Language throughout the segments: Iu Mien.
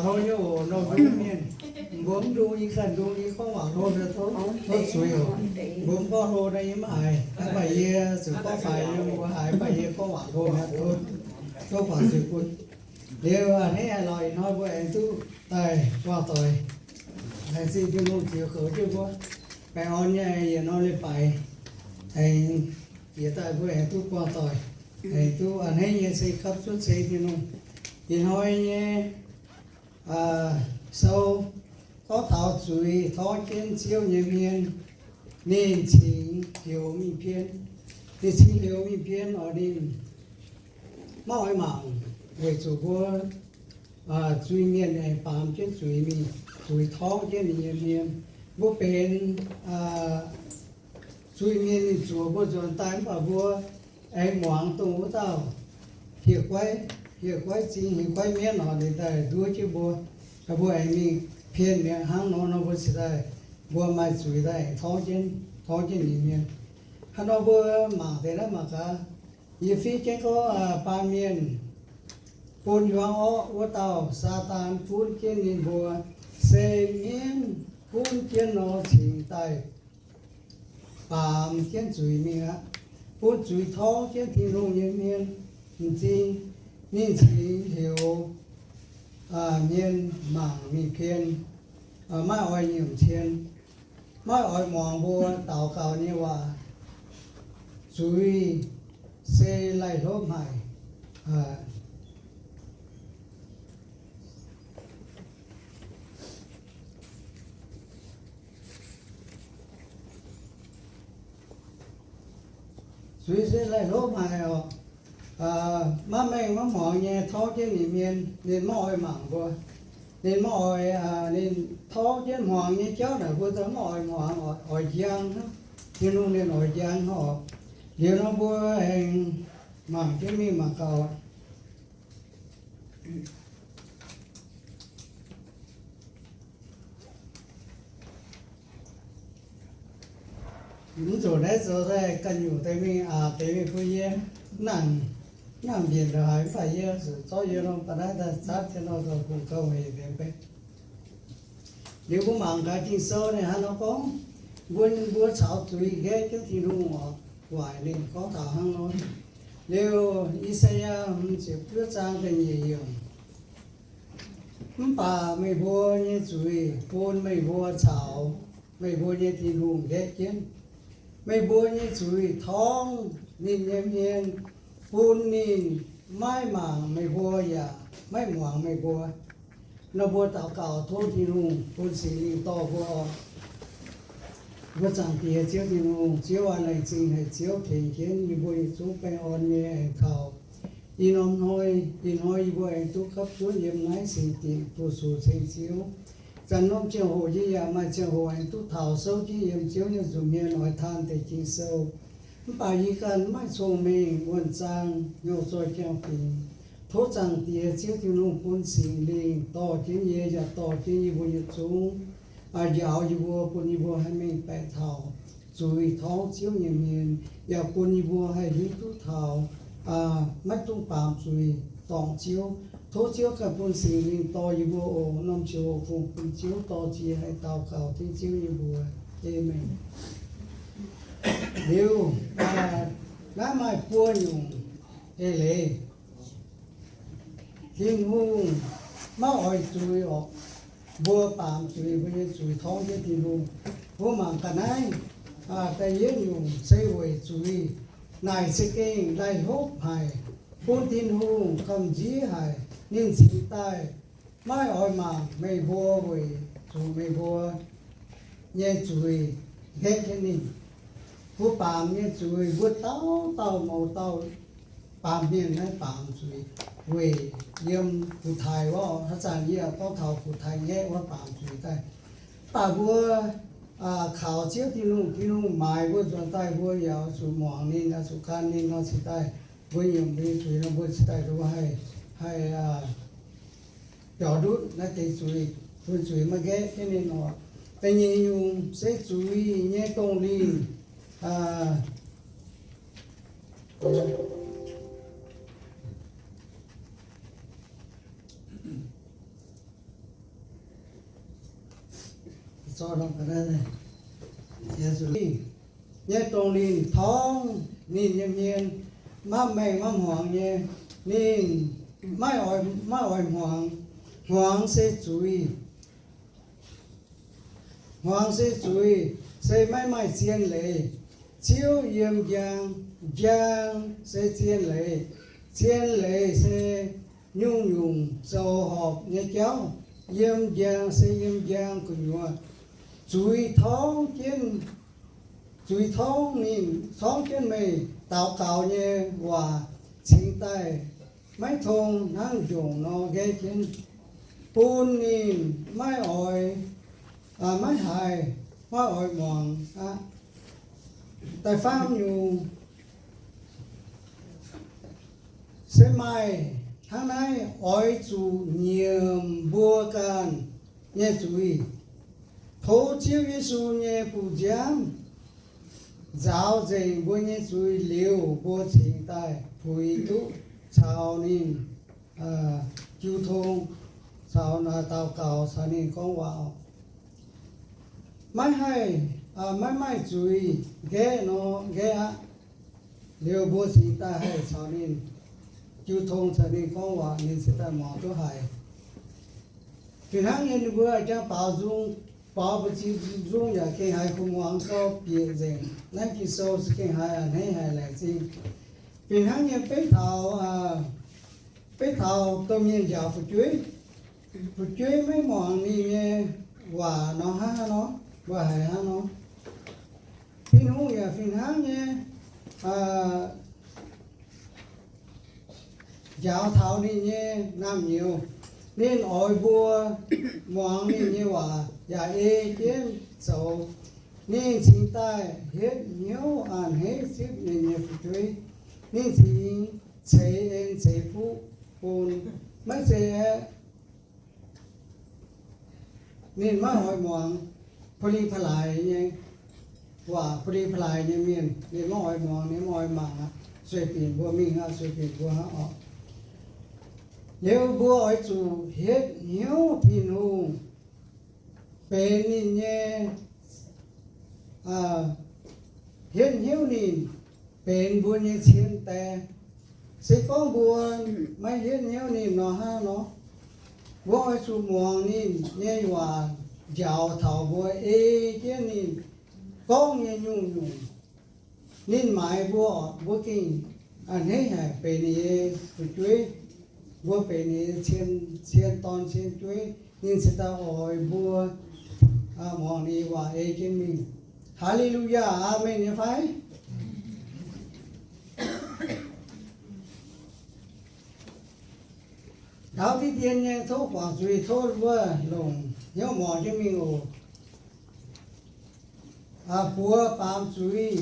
Hlo nyei oc, nor mbuo mienh, mbuo mv ndung yie ganh ndung yie gorngv waac hlo nor tov, tov zuiz oc. Mbuo mv gorngv hlo nor yie mv haiz, mv baac yie zuqc gorngv faix nyei, mbuo haiz mv baac yie gorngv waac hlo nor tov, tov faaux zuiz bun. Liuz a'hneiv haaix lauh ih hnoi mbuo aengx duqv daaih buangh doic, laengz zingh Tin-Hungh ziux goux jienv mbuo, baengh orn nyei yietc norm leiz-baaix, aengx jiex daaih mbuo aengx duqv buangh doic, aengx duqv a'hneiv nyei se gapv zunv ceng Tin-Hungh. Ih hnoi nyei sou gorngv taux zuiz torngv jienv Ziouv nyei hmien, ninh cingx heuc mingh pien. Ninh cingx heuc mingh pien oc, ninh maiv oix mangc, weic zuqc mbuo zuiz-mienh aengx baamz jienv zuiz mingh, zuiz torngv jienv ninh nyei hmien. Mbuo benx zuiz-mienh ninh zuoqc mbuo nzuonx daaih, mv baac mbuo aengx muangx dongh wuov dauh hieh guaiv, hieh guaiv zing, hieh guaiv mienv oc, ninh daaih nduov jienv mbuo, mbuo aengx mingh pien mi'aqv. Hnangv nor nor mbuo cingx daaih, mbuo maaih zuiz daaih aengx torngv jienv, torngv jienv ninh hmien. Hnangv nor mbuo mangc deix naaiv mangc gaax, yie fiev jienv gorngv baamh mienh bun hiuang orqv wuov dauh Saadaan gunv jienv ninh mbuo, se mienv gunv jienv nor cingx daaih baamz jienv zuiz mingh aqv, bun zuiz torngv jienv Tin-Hungh nyei hmien. M'zing ninh cingx heuc hmien mangc mingh pien, maiv oix nyiemc cien, maiv oix muangx mbuo daux gaux nyei waac. Zuiz se laih hlopv haic. Zuiz se laih hlopv haic oc. Maiv mengh maiv hmuangx nyei torngv jienv ninh mienh, ninh maiv oix mangc mbuo. Ninh maiv oix, ninh torngv jienv hmuangx nyei jauv naaic mbuo za'gengh maiv oix hmuangx, oix njang hnangv. Tin-Hungh ninh oix njang hnangv oc. Liuz nor mbuo aengx mangc jienv mingh mangc gaax. Mv zuqc naaiv zoux daaih ganh nyungc deix mingh, aa, deix mingh bun yie nangc, nangc mbienc ndongc haaix, mv baac yie zuqc zorqv yie norm ba'naaiv daaih zatv jienv nor, zoux kungx gauh weic deix beiv. Liuz mbuo mangc gaax Ging-Sou ninh hnangv nor gorngv, mbuo, mbuo caux zuiz nqaeqv jienv Tin-Hungh oc, waaic ninh gorngv taux hnangv nor. Liuz I^saa^yaa hmz ziepc juov zaang da'nyeic yiemc, mv baac meih mbuo nyei zuiz bun meih mbuo caux meih mbuo nyei Tin-Hungh nqaeqv jienv. Meih mbuo nyei zuiz torngv ninh nyei hmien, bun ninh maiv mangc meih mbuo yaac maiv muangx meih mbuo. Nor mbuo daux gaux tov Tin-Hungh bun Singx Lingh dorh mbuo oc. Mbuo Zaangc Diex Ziouv Tin-Hungh, Ziouv aac, laengz zingh haic Ziouv tengx jienv yie mbuo yietc zungv baengh orn nyei aengx kaux. Ih norm hnoi, ih hnoi yie mbuo aengx duqv gapv zunv yiem naaiv singx dinc fu-sux ceng Ziouv. Zanc norm ziangh hoc yie yaac maaih ziangh hoc aengx duqv taux souv jienv yiem Ziouv nyei nza'hmien oix taan deix Ging-Sou. Mv baac yie ganh maiv maaih cong-mengh wuonh zaang hnyouv zoih jangx fingx. Tov Zaangc Diex Ziouv Tin-Hungh bun Singx Lingh dorh jienv yie yaac dorh jienv yie mbuo yietc zungv, njaaux yie mbuo, bun yie mbuo haih mengh baeqc taux zuiz torngv Ziouv nyei hmien, yaac bun yie mbuo haih hiuv duqv taux maiv dungx baamz zuiz dorngc Ziouv. Tov Ziouv ganh bun Singx Lingh dorh yie mbuo oc. Norm ziangh hoc kungx bun Ziouv dorh jiex haih daux gaux tengx Ziouv yie mbuo. Aamen. Liuz, naaiv maaih buo nyungc eix leiz. Tin-Hungh maiv oix zuiz orqc. Mbuo baamz zuiz, mbuo nyei zuiz torngv jienv Tin-Hungh. Mbuo mangc ga'naaiv, da'yietv nyungc se weic zuiz naaic za'gengh laih hlopv haic, bun Tin-Hungh gamh nziev haic. Ninh cingx daaih maiv oix mangc meih mbuo weic zuqc meih mbuo nyei zuiz nqaeqv jienv ninh. Mbuo baamz nyei zuiz, mbuo dauh dauh mouz dauh baamh mienh naaiv baamz zuiz weic yiem fu-taaix wuov, haaix zanc yie gorngv taux fu-taaix nqaeqv wuov baamz zuiz daaih. Mv baac mbuo kaux Ziouv Tin-Hungh, Tin-Hungh maaiz mbuo nzuonx daaih, mbuo yaac oix zuqc muangx ninh, oix zuqc gan ninh nor cingx daaih, mbuo nyiemc mbuo nyei zuiz nor, mbuo cingx daaih duqv haih, haih biaux ndutv naaiv deix zuiz, bun zuiz maiv nqaeqv jienv ninh oc. Da'nyeic nyungc se zuiz nyei dongh lingh nyei dongh ninh torngv ninh nyei hmien, maiv maengh maiv hmuangx nyei. Ninh maiv oix, maiv oix hmuangx. Hmuangx se zuiz. Hmuangx se zuiz, se maiv maaih zien leiz. Ziouv yiem njang, njang se zien leiz. Zien leiz se nyungc-nyungc zoux horpc nyei jauv. Yiem njang se yiem njang gu'nyuoz. Zuiz torngv jienv, zuiz torngv ninh, torngv jienv meih daux gaux nyei waac cingx daaih maiv tong hnangv njongc nor nqaeqv jienv, bun ninh maiv oix, maiv haiz, maiv oix muangx aqv. Da'faam nyungc, se maaih hnangv naaiv, oix zuqc nyiemc mbuo ganh nyei zuiz, tov Ziouv Yesu nyei bu nziaamv nzaaux nzengc mbuo nyei zuiz liuz, mbuo cingx daaih puix duqv caux ninh jiu tong, caux daux gaux, caux ninh gorngv waac. Maiv haih, maiv maaih zuiz nqaeqv nor nqaeqv aqv. Liuz mbuo cingx daaih haih caux ninh jiu tong, caux ninh gorngv waac, ninh cingx daaih muangx duqv haic. Fih hnangv nyei ninh mbuo jangx baaux nzung, baaux mbu'ziex nzung yaac gengh haiz kuv muangx gau bieqc nzengc. Naaiv Ging-Sou se gengh haiz a'hneiv haic laengz zingh. Fih hnangv nyei beiv taux, beiv taux domh mienh njaaux fu'jueiv, fu'jueiv maiv muangx ninh nyei waac nor hnangv nor, mbuo haiz hnangv nor. Tin-Hungh yaac fih hnangv nyei njaaux taux ninh nyei naamh nyouz. Ninh oix mbuo muangx ninh nyei waac yaac ei jienv zoux. Ninh cingx daaih hietv hnyouv a'hneiv zipv ninh nyei fu'jueiv. Ninh cingx ceix en ceix fuqv bun, maiv zeiz aeqv, ninh maiv oix muangx pa'li pa'laaix nyei waac, pa'li pa'laaix nyei mienh. Ninh maiv oix muangx, ninh maiv oix mangc aqv. Sueih binc mbuo mingh aqv, sueih binc mbuo hnangv oc. Liuz mbuo oix zuqc hietv hnyouv Tin-Hungh benx ninh nyei, hietv hnyouv ninh benx mbuo nyei cien die. Se gorngv mbuo maiv hietv hnyouv ninh nor hnangv nor, mbuo oix zuqc muangx ninh nyei waac njaaux taux mbuo ei jienv ninh gorngv nyei nyungc-nyungc. Ninh maaiz mbuo, mbuo gengh a'hneiv haic benx ninh nyei fu'jueiv. Mbuo benx ninh nyei cien, cien dorn cien jueiv. Ninh cingx daaih oix mbuo muangx ninh nyei waac ei jienv mingh. Haa^le^lu^yaa, aamen nyei fai? Taux diqv dien nyei tov guangc zuiz, tov wuov longc hnyouv muangx jienv mingh oc. Buoz baamz zuiz,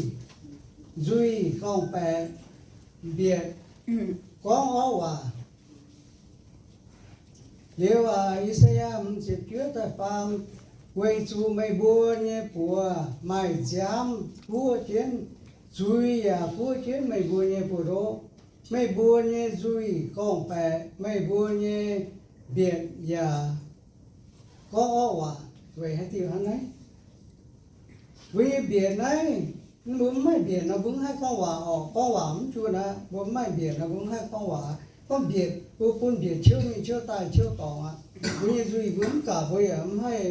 nzuih gorngv-baeqc, mbietc gorngv orqv waac. Liuz, I^saa^yaa hmz ziepc juov da'faam, weic zuqc meih mbuo nyei buoz maaih nziaamv guoqv jienv, zuiz yaac guoqv jienv meih mbuo nyei buoz-ndoqv. Meih mbuo nyei nzuih gorngv-baeqc, meih mbuo nyei mbietc yaac gorngv orqv waac. Weic haaix diuc hnangv naaiv? Mbuo nyei mbietc naaiv, mbuo mv maaih mbietc nor, mbuo mv haih gorngv waac orqc. Gorngv waac mv juoh aqv. Mbuo mv maaih mbietc nor, mbuo mv haih gorngv waac. Gorngv mbietc, mbuo bun mbietc ciouv mingh ciouv daaih ciouv dorngc aqv. Mbuo nyei nzuih mbuo mv gaax, mbuo yaac mv haih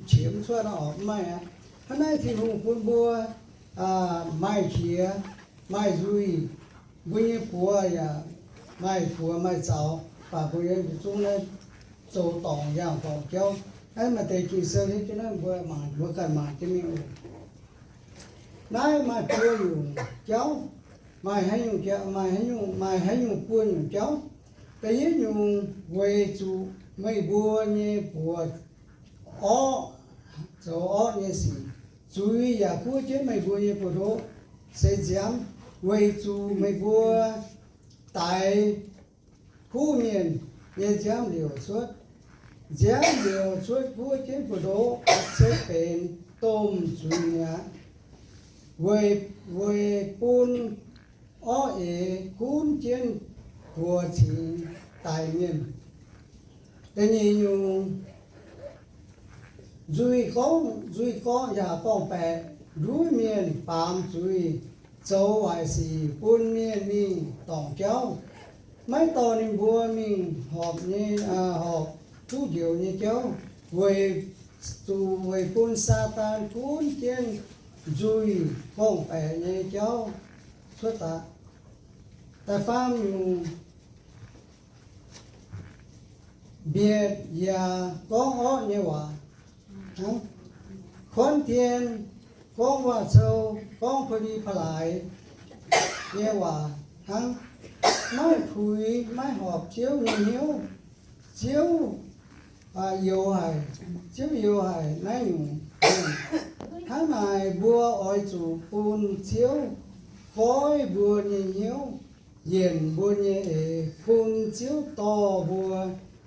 qiex mv cuotv nor orqc, mv maaih aqv. Hnangv naaiv Tin-Hungh bun mbuo maaih qiex, maaih nzuih, mbuo nyei buoz yaac maaih buoz maaih zaux, baac mbuo nyei mbu'zungv naaiv zoux dorngc yangh dorngc jauv. Naaiv maaih deix Ging-Sou hietv jienv naaiv, mbuo mangc, mbuo ganh mangc jienv mingh oc. Naaiv maaih buo nyungc jauv, maaih haaix nyungc jauv, maaih haaix nyungc, maaih haaix nyungc buo nyungc jauv. Da'yietv nyungc, weic zuqc meih mbuo nyei buoz orqv, zoux orqv nyei sic, zuiz yaac guoqv jienv meih mbuo nyei buoz-ndoqv, se nziaamv, weic zuqc meih mbuo daix kuv mienh nyei nziaamv liouc cuotv. Nziaamv liouc cuotv guoqv jienv buoz-ndoqv se benx domh zuiz mi'aqv, weic, weic bun orqv eix gunv jienv buoz cingx daix mienh. Da'nyeic nyungc, nzuih gorngv, nzuih gorngv yaac gorngv-baeqc nduov mienh baamz zuiz, zoux waaic sic bun mienh mingh dorngc jauv. Maiv dorh ninh mbuo mingh horpc nyei, horpc duqv njoux nyei jauv, weic zuqc weic bun Saadaan gunv jienv nzuih gorngv-baeqc nyei jauv cuotv daaih. Da'faam nyungc, mbietc yaac gorngv orqv nyei waac. Kuonv tien, gorngv waac-sou, gorngv pa'li pa'laaix nyei waac hnangv, maiv puix maiv horpc Ziouv nyei hnyouv. Ziouv youx haic, Ziouv youx haic naaiv nyungc. Hnangv naaic mbuo oix zuqc bun Ziouv goiv mbuo nyei hnyouv, yienc mbuo nyei eix, bun Ziouv dorh mbuo,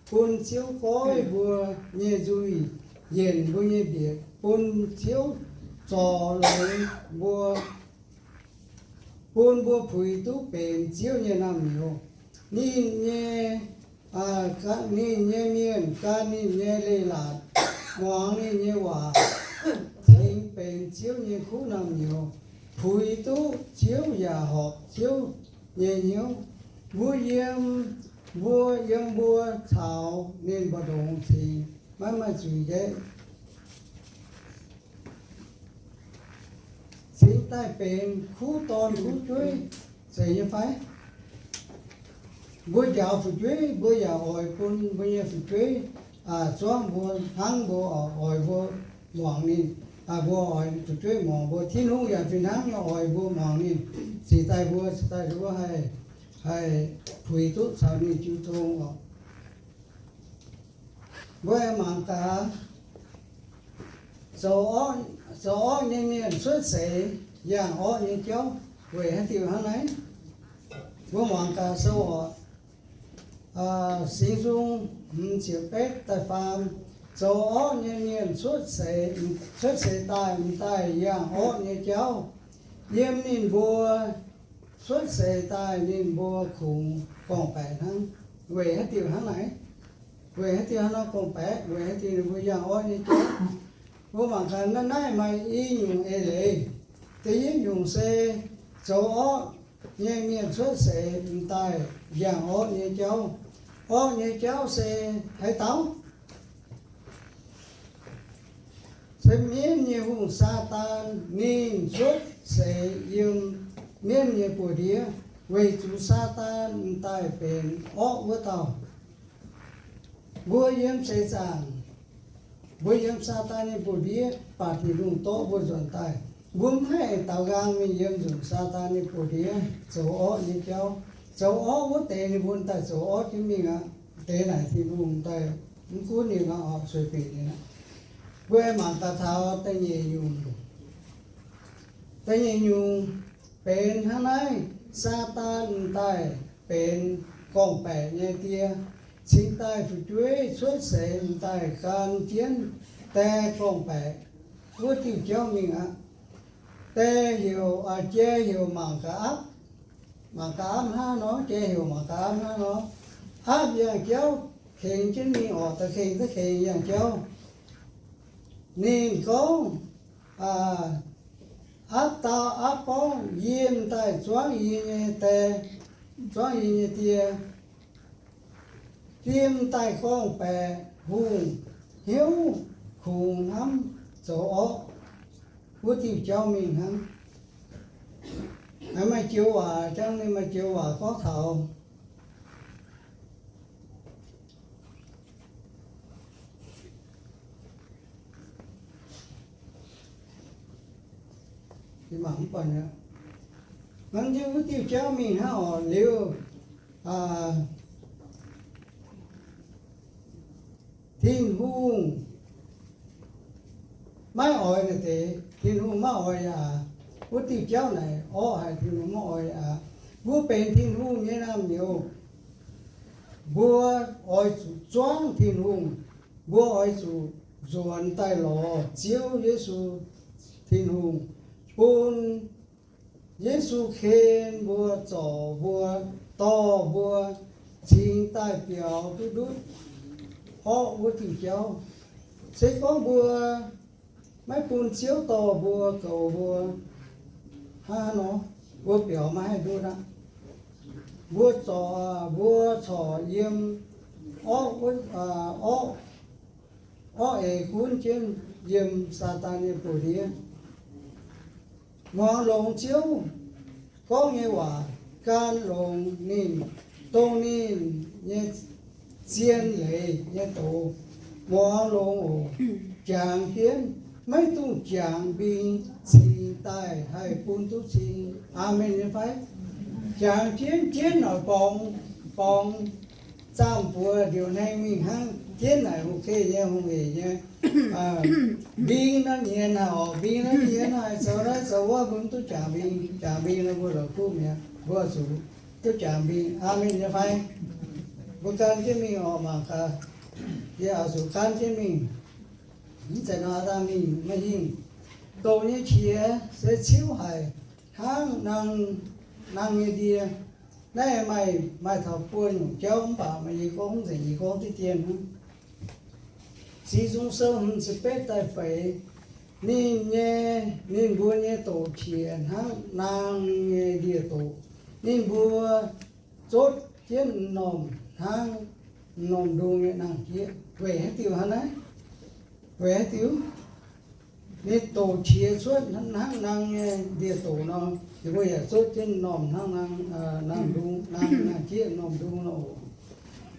bun Ziouv goiv mbuo nyei nzuih, yienc mbuo nyei mbietc, bun Ziouv zorc longx mbuo, bun mbuo puix duqv benx Ziouv nyei naamh nyouz. Ninh nyei, ninh nyei mienh gan ninh nyei leiz-latc, muangx ninh nyei waac, cingx benx Ziouv nyei kuv naamh nyouz, puix duqv Ziouv yaac horpc Ziouv nyei hnyouv. Mbuo yiem, mbuo yiem mbuo caux ninh mbu'ndongx cingx maiv maaih zuiz nqaeqv, cingx daaih benx kuv dorn kuv jueiv, zeiz nyei fai? Mbuo njaaux fu'jueiv, mbuo yaac oix bun mbuo nyei fu'jueiv zuangv mbuo hnangv mbuo oix mbuo muangx ninh. Mbuo oix fu'jueiv muangx mbuo. Tin-Hungh yaac fih hnangv nyei oix mbuo muangx ninh, cingx daaih mbuo, cingx daaih mbuo haih, haih puix duqv caux ninh jiu tong oc. Mbuo aengx mangc gaax, zoux orqv nyei mienh cuotv seix yangh orqv nyei jauv weic haaix diuc hnangv naaiv? Mbuo muangx gaax sou oc. Singx Nzung hmz ziepc betv da'faam, zoux orqv nyei mienh cuotv seix, cuotv seix daaih m'daaih yangh orqv nyei jauv. Yiem ninh mbuo cuotv seix daaih ninh mbuo kungx gorngv-baeqc hnangv. Weic haaix diuc hnangv naaiv? Weic haaix diuc hnangv nor gorngv-baeqc? Weic haaix diuc ninh mbuo yangh orqv nyei jauv? Mbuo mangc gaax, naaiv, naaiv maaih i nyungc eix leiz. Da'yietv nyungc se zoux orqv nyei mienh cuotv seix m'daaih yangh orqv nyei jauv. Orqv nyei jauv se haaix dauh? Se mienv nyei hungh, Saadaan. Ninh cuotv seix yiem mienv nyei buoz-ndiev, weic zuqc Saadaan m'daaih benx orqv wuov dauh. Mbuo yiem seix zaangc, mbuo yiem Saadaan nyei buoz-ndiev, baac Tin-Hungh dorv mbuo nzuonx daaih. Mbuo mv haih daux nqaang mingh yiem nzunc Saadaan nyei buoz-ndiev zoux orqv nyei jauv. Zoux orqv wuov deix ninh mbuo daaih zoux orqv jienv mingh aqv. Deix naaic Tin-Hungh daaih mv gunv ninh nor, oix sueih bieqc ninh aqv. Mbuo mangc gaax taux da'nyeic nyungc. Da'nyeic nyungc benx hnangv naaiv, Saadaan m'daaih benx gorngv-baeqc nyei die, cingx daaih fu'jueiv cuotv seix m'daaih gan jienv die gorngv-baeqc wuov diuh jauv mingh aqv. Die heuc, jai heuc mangc gaax aapv, mangc gaax aapv hnangv nor, jai heuc mangc gaax aapv hnangv nor, aapv yangh jauv kengx jienv mingh oc, da'kengx za'kengx yangh jauv. Ninh gorngv, aapv dau, aapv gorngv, yie m'daaih zuangv yie nyei die, zuangv yie nyei die. Yie m'daaih gorngv-baeqc hungh hnyouv kungx hnamv zoux orqv wuov diuh jauv mingh hnangv. Maaih joux waac, jangv ninh maaih joux waac gorngv taux hnangv wuov diuh jauv mingh hnangv oc. Liuz, Tin-Hungh maiv oix naaiv deix, Tin-Hungh maiv oix aqv. Wuov diuh jauv naaic orqv haic, Tin-Hungh maiv oix aqv. Mbuo benx Tin-Hungh nyei naamh nyouz, mbuo oix zuqc zuangv Tin-Hungh. Mbuo oix zuqc nzuonx daaih lorz Ziouv Yesu Tin-Hungh, bun Yesu ken mbuo, zorc mbuo, dorh mbuo cingx daaih biaux duqv ndutv orqv wuov diuh jauv. Se gorngv mbuo maiv bun Ziouv dorh mbuo, goux mbuo, hnangv nor, mbuo biaux maiv haih ndutv aqv. Mbuo zorc, mbuo corc yiem orqv, orqv, orqv eix gunv jienv yiem Saadaan nyei buoz-ndiev. Muangx longx Ziouv gorngv nyei waac, gan longx ninh, dongh ninh nyei zien leiz nyei doz. Muangx longx oc. Jangx jienv, maiv dungx jangx mbing cingx daaih haih bun duqv cing. Aamen nyei fai? Jangx jienv, jienv noic borngz, borngz zaamh buoz ndiouc hnangv mingh hnangv, jienv naaic hungh geh nyei, hungh eix nyei. Mbing naaiv nyienz haic oc, mbing naaiv nyienz haic, zoux naaiv zoux wuov, mbuo mv duqv jangx mbing. Jangx mbing nor mbuo la'kuqv mi'aqv, mbuo zuqc duqv jangx mbing. Aamen nyei fai? Mbuo gan jienv mingh oc, mangc gaax. Yie oix zuqc gan jienv mingh. Mv zeiz nor dangh mingh maiv hingh. Doqc nyei qiex se ciuv haic hnangv nang, nang nyei ndie. Naaiv maaih, maaih taux buo nyungc jauv mv baac meih nyei gorngv mv nzengc, yie gorngv diqv dien hnangv. Singx Nzung Sou hmz ziepc betv daaih feix, ninh nyei, ninh mbuo nyei doqc qiex hnangv nang nyei ndie-doqc. Ninh mbuo zotv jienv m'normh hnangv m'normh ndung nyei nangh jieqv. Weic haaix diuc hnangv naaiv? Weic haaix diuc? Ninh doqc qiex cuotv hnangv nang nyei ndie-doqc nor, ninh mbuo yaac zotv jienv m'normh hnangv nang, nangh ndung, nangh, nangh jieqv m'normh ndung nor oc.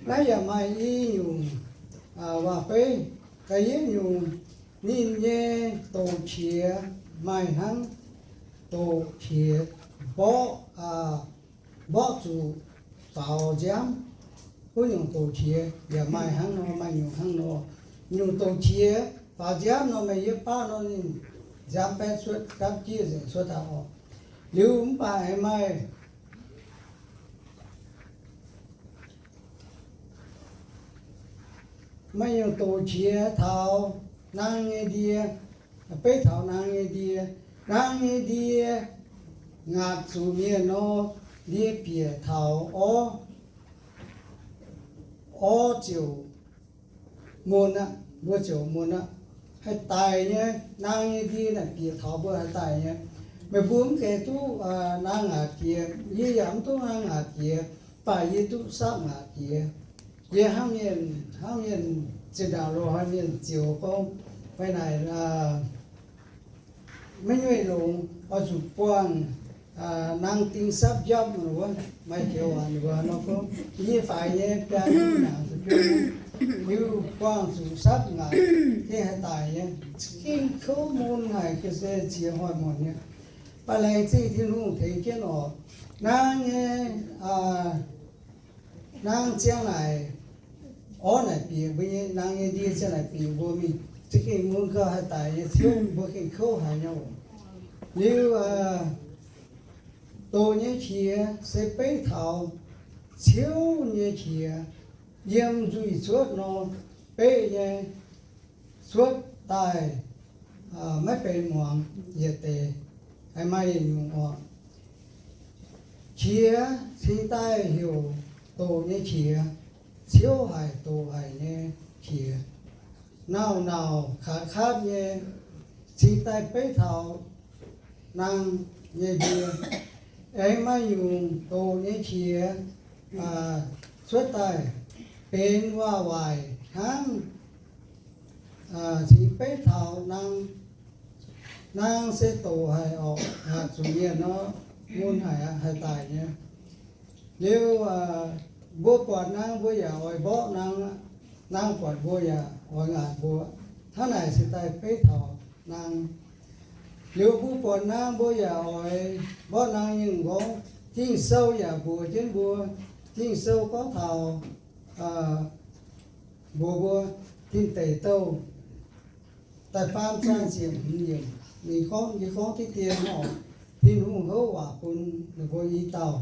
Naaiv yaac maaih i nyungc waac-beiv. Da'yietv nyungc, ninh nyei doqc qiex maaih hnangv doqc qiex mborqv, mborqv zuqc faaux nziaamv. Wuov nyungc doqc qiex yaac maaih hnangv nor, maaih nyungc hnangv nor. Nyungc doqc qiex faaux nziaamv nor, meih yiem baav nor ninh nziaamv baeqv cuotv, nziaamv jieqv nzengc cuotv daaih oc. Liuz mv baac aengx maaih maaih nyungc doqc qiex taux nang nyei ndie, beiv taux nang nyei ndie. Nang nyei ndie ngaatc zuqc mienh nor, ndie bieqc taux orv, orv ziouc mun aqv, mbuo ziouc mun aqv. Haih daic nyei, nang nyei ndie naaic bieqc taux mbuo haih daic nyei. Meih mbuo mv gaengh duqv nang ngaatc jiex, yie yaac mv duqv nang ngaatc jiex, mv baac yie duqv sapv ngaatc jiex. Yie hnangv mienh, hnangv mienh zinh ndaangc loz-hnoi mienh zioux gorngv, meih naaic maiv nyueiz longx, oix zuqc buangh nang ding sapv njapv wuov, maaih joux waac ninh mbuo nor gorngv, yie faix nyei biaa nangc zuqc biaa, liuz buangh zuqc sapv ngaatc, gengh haih daic nyei. Gengh kouv mun haic, ga'sie ziex hnoi muonc nyei. Mv baac laengz zingh Tin-Hungh tengx jienv oc. Nang nyei, nang ziang naaic, orv naaic bieqc mbuo nyei, nang nyei ndie ziang naaic bieqc mbuo mingh, za'gengh mun gauh haih daic nyei, ciouv mbuo gengh kouv haic nyei oc. Liuz doqc nyei qiex se beiv taux ciouv nyei qiex, yiem nzuih cuotv nor, beiv nyei cuotv daaih maiv benx muangx yietc deix. Maaih yietc nyungc oc. Qiex cingx daaih heuc doqc nyei qiex, ciouv haic doqc haic nyei qiex, nauc-nauc kaax kaapv nyei, cingx daaih beiv taux nang nyei ndie. Aengx maaih nyungc doqc nyei qiex cuotv daaih benx waac-waaic hnangv, cingx beiv taux nang. Nang se doqc haic oc, zuqc mienh nor, mun haic aqv, haih daic nyei. Liuz mbuo buatc nang, mbuo yaac oix mborqv nang aqv. Nang buatc mbuo yaac oix ngaatc mbuo. Hnangv naaic cingx daaih beiv taux nang. Liuz mbuo buatc nang, mbuo yaac oix mborqv nang nyei m'nqorngv. Ging-Sou yaac mbuox jienv mbuo. Ging-Sou gorngv taux, mbuox mbuo, Tin Deic Douh da'faam zaang ziepc hmz yiemc, ninh gorngv, ninh gorngv diqv dien oc. Tin-Hungh houv waac bun ninh mbuo i dauh,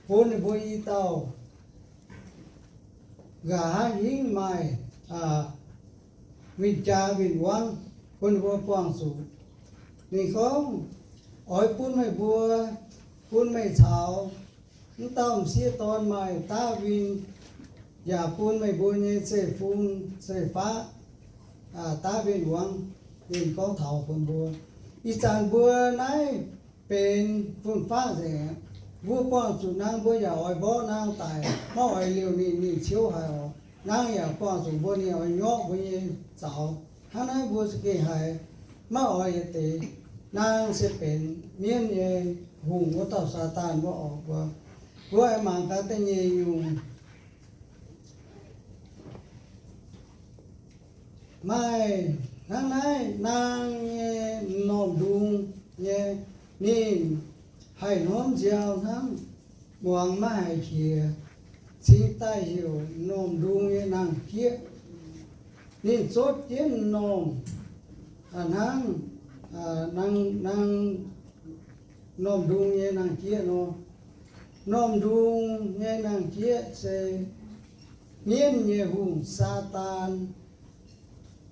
bun ninh mbuo i dauh nqa'haav hingv maaih win-jaa win-wangv bun ninh mbuo buangh zuqc. Ninh gorngv, oix bun meih mbuo, bun meih caux wuov dauh m'sieqv dorn maaih daav win, yaac bun meih mbuo nyei zeiv-fun zeiv-faqv daav mbienv muangx. Ninh gorngv taux bun mbuo, ih zanc mbuo naaiv benx fun-faqv nzengc aqv. Mbuo buangh zuqc naang, mbuo yaac oix mborqv naang daic, maiv oix liouh ninh, ninh ciouv haic oc. Naang yaac buangh zuqc mbuo, ninh oix nyorqv mbuo nyei zaux. Hnangv naaiv mbuo za'gengh haiz maiv oix yietc deix. Naang se benx mienv nyei hungh wuov dauh Saadaan wuov oc. Mbuo, mbuo aengx mangc gaax da'nyeic nyungc. Maaih hnangv naaiv naang nyei m'normh ndung nyei, ninh haih hnomv nziaaux hnangv muangx maiv haiz qiex, cingx daaih heuc m'normh ndung nyei naang-jieqv. Ninh zotv jienv m'normh, hnangv, naang, naang, m'normh ndung nyei naang-jieqv nor. M'normh ndung nyei naang-jieqv se mienv nyei hungh, Saadaan.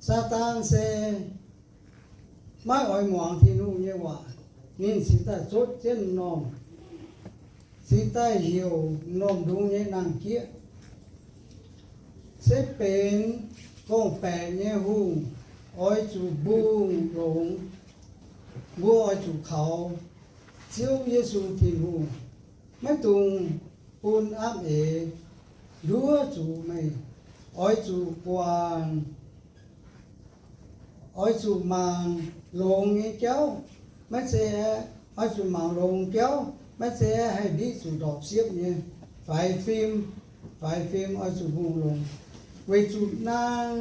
Saadaan se maiv oix muangx Tin-Hungh nyei waac. Ninh cingx daaih zotv jienv m'normh, cingx daaih heuc m'normh ndung nyei naang-jieqv. Se benx gorngv-baeqc nyei hungh, oix zuqc mbungh longx. Mbuo oix zuqc kaux Ziouv Yesu Tin-Hungh, maiv dungx bun apv eix nduov zuqc meih. Oix zuqc guangc, oix zuqc mangc longx nyei jauv, maiv zeiz, oix zuqc mangc longx jauv, maiv zeiz haih ndiqv zuqc ndorpc siepv nyei. Faix fim, faix fim oix zuqc mbungh longx, weic zuqc naang,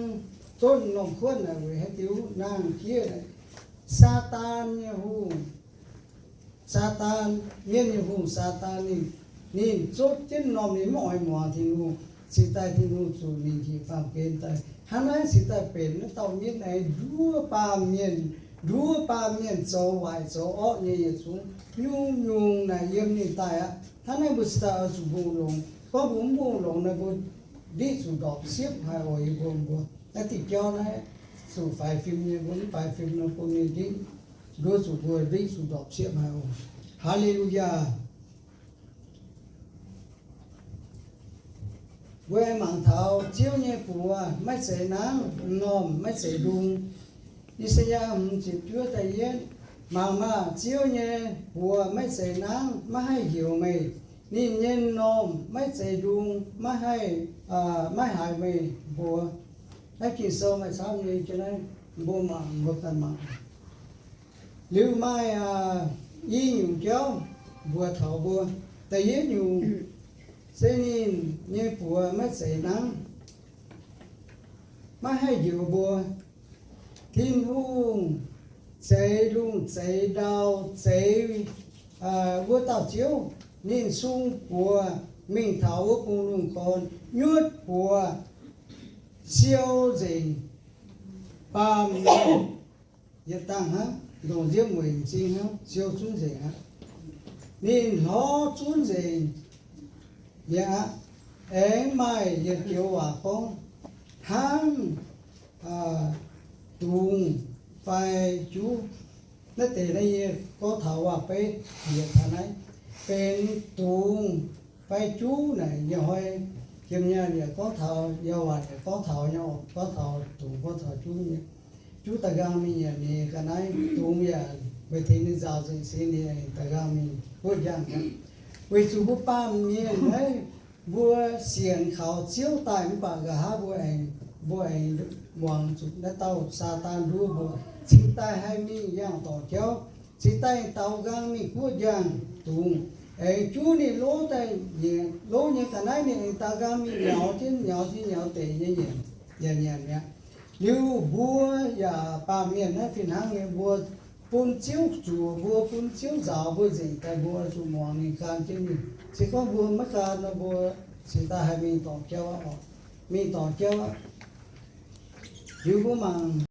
zotv m'normh kuotv naaic weic haaix diuc? Naang-jieqv, Saadaan nyei hungh. Saadaan, mienv nyei hungh Saadaan ninh, ninh zotv jienv m'normh, ninh maiv oix muangx Tin-Hungh, cingx daaih Tin-Hungh zuqc ninh njiec baamh gen daaih. Hnangv naaiv cingx daaih benx naaiv dauh mienv aengx nduov baamh mienh, nduov baamh mienh zoux waaic zoux orqv nyei yietc zungv, nyungc-nyungc naaic yiem ninh daaih aqv. Hnangv naaiv mbuo cingx daaih oix zuqc mbungh longx. Gorngv mbuo mv mbungh longx nor, mbuo ndiqv zuqc ndorpc siepv haic oc. Yie mbuo, mbuo naaiv diuh jauv naaiv zuqc faix fim nyei, mbuo mv faix fim nor bun ninh ndiqv, nduov zuqc mbuo ndiqv zuqc ndorpc siepv haic oc. Haa^le^lu^yaa. Mbuo aengx mangc taux Ziouv nyei buoz maiv zeiz nangv, m'normh maiv zeiz ndung. I^saa^yaa hmz ziepc juov da'yietv, mangc maah! Ziouv nyei buoz maiv zeiz nangv, maiv haih njoux meih. Ninh nyei m'normh maiv zeiz ndung, maiv haih, maiv haiz meih mbuox. Naaiv Ging-Sou maaih camv nyei, naaiv mbuo mangc, mbuo ganh mangc. Liuz maaih i nyungc jauv mbuox taux mbuo. Da'yietv nyungc se ninh nyei buoz maiv zeiz nangv, maiv haih njoux mbuo. Tin-Hungh zeix lungh zeix ndau, zeix wuov dauh Ziouv, ninh sung buoz mingh taux wuov bung lungh gorn, nyutv buoz siou nzengc baamh mienh yietc dangh hnangv, ndongc nziouv mueic m'zing hnangv, siou zunv nzengc aqv. Ninh hlorv zunv nzengc mi'aqv. Aengx maaih yietc joux waac gorngv, hnangv dungz fai juv. Naaiv deix naaiv yie gorngv taux waac-beiv yietc taux naaiv, benx dungz fai juv naaic nyei hnoi, jiem nyaanh yaac gorngv taux, yaac waac yaac gorngv taux nyei, gorngv taux dungz gorngv taux juv nyei. Juv da'nqaang mingh yaac ninh ga'naaiv, dungz yaac weic tengx ninh nzaaux nzengc se ninh da'nqaang mingh guoqv njang aqv. Weic zuqc mbuo baamh mienh naaiv, mbuo sienx kaux Ziouv daaih mv baac nqa'haav mbuo aengx, mbuo aengx muangx zuqc naaiv dauh Saadaan nduov mbuo, cingx daaih haih mingh yangh dorngc jauv, cingx daaih daux nqaang mingh guoqv njang dungz, aengx juv ninh lov daaih nyienc, lov nyei ga'naaiv ninh aengx daux nqaang mingh nyaux jienv, nyaux jienv nyaux deix nyei nyienc, yaac nyanc mi'aqv. Liuz mbuo yaac baamh mienh naaiv fih hnangv nyei, mbuo bun Ziouv zuoqc mbuo, bun Ziouv nzaaux mbuo nzengc daaih, mbuo zuqc muangx ninh, gan jienv ninh. Se gorngv mbuo maiv gan nor, mbuo cingx daaih haih mingh dorngc jauv aqv oc. Mingh dorngc jauv aqv. Liuz mbuo mangc